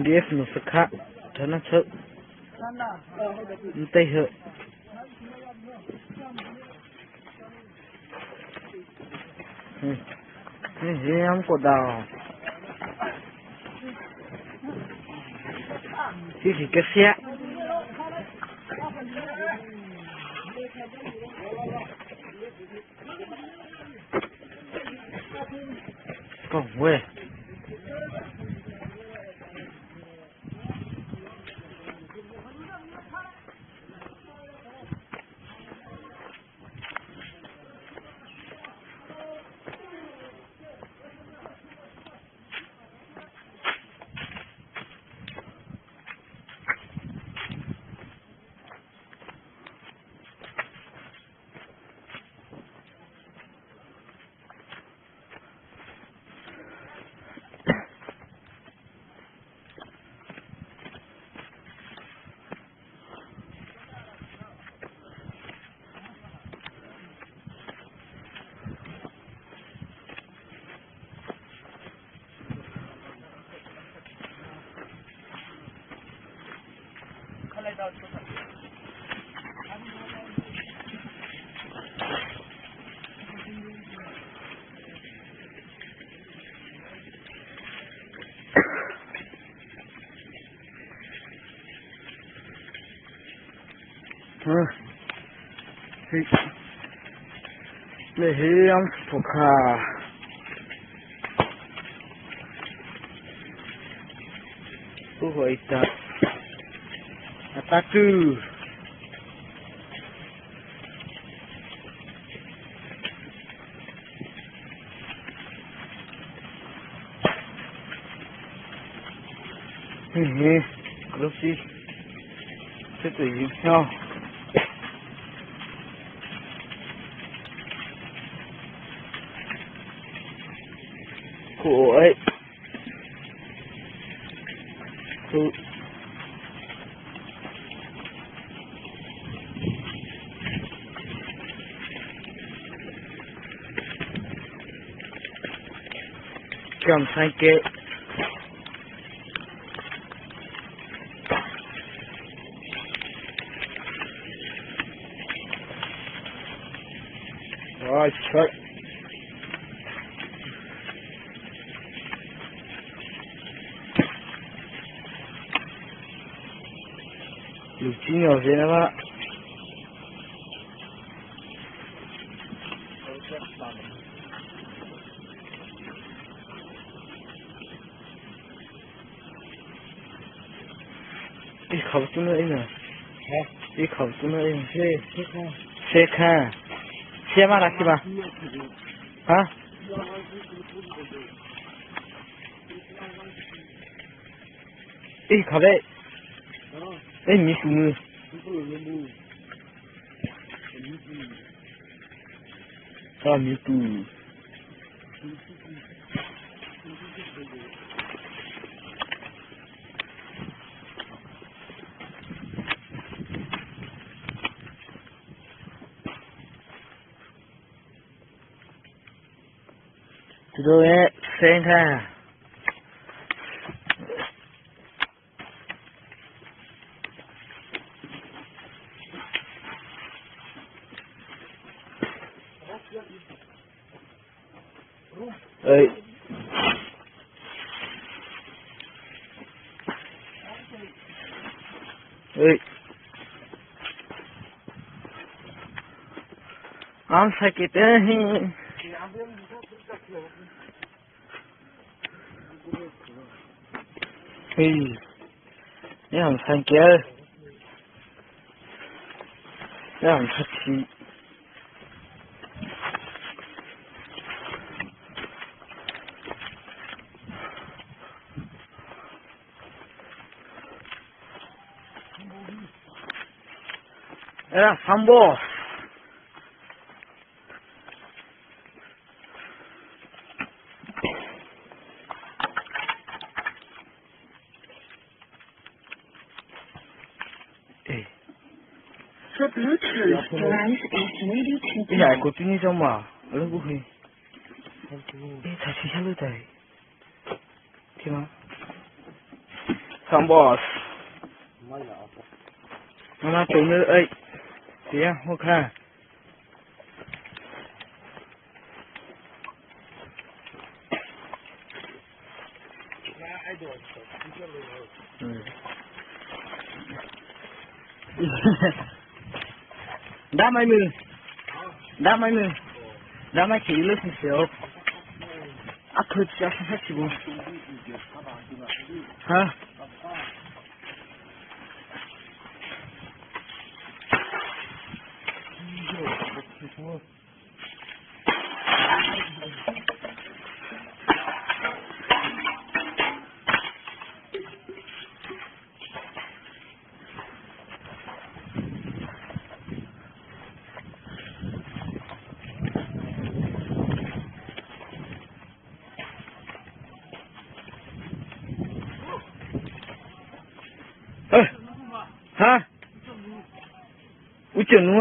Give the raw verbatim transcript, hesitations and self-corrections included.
Gef nu sakha, thana chau. Ntai ho. Hmm. Ni hiam ko dau. Sisi ka sia. Kong we. Huh? Hi. Le hiam pukha. Uhoita. Atatu. Hehe, krusi. Situ i, no. Ko ai. Ko. Kiam sai ke. Ai, sai. Lu chi nyo se na ba. I khau tu na ina. Ha? I khau tu na ina. Se, se kha. Se kha. Se ma rakhi ba. Ha? I kha be. I mi su mu. Ka mi tu. Tu do e, seng ha. Ei. Ei. Am sakit eh. Hei. Ni ham sang kia. Ni ham sa chi. Era sambo. Eh. The Bluetooth device is ready to pair. Eh, ai ko tuni jama. Lagu hi. Eh, tasi halu tai. Kima. Come, boss. Mama, tu ni, ai. Tia, hukha. Hmm. Damai mil. Damai mil. Damai kilo sin seo. Aku siap siap sibuk. Ha? Eh, ha? Uche nu.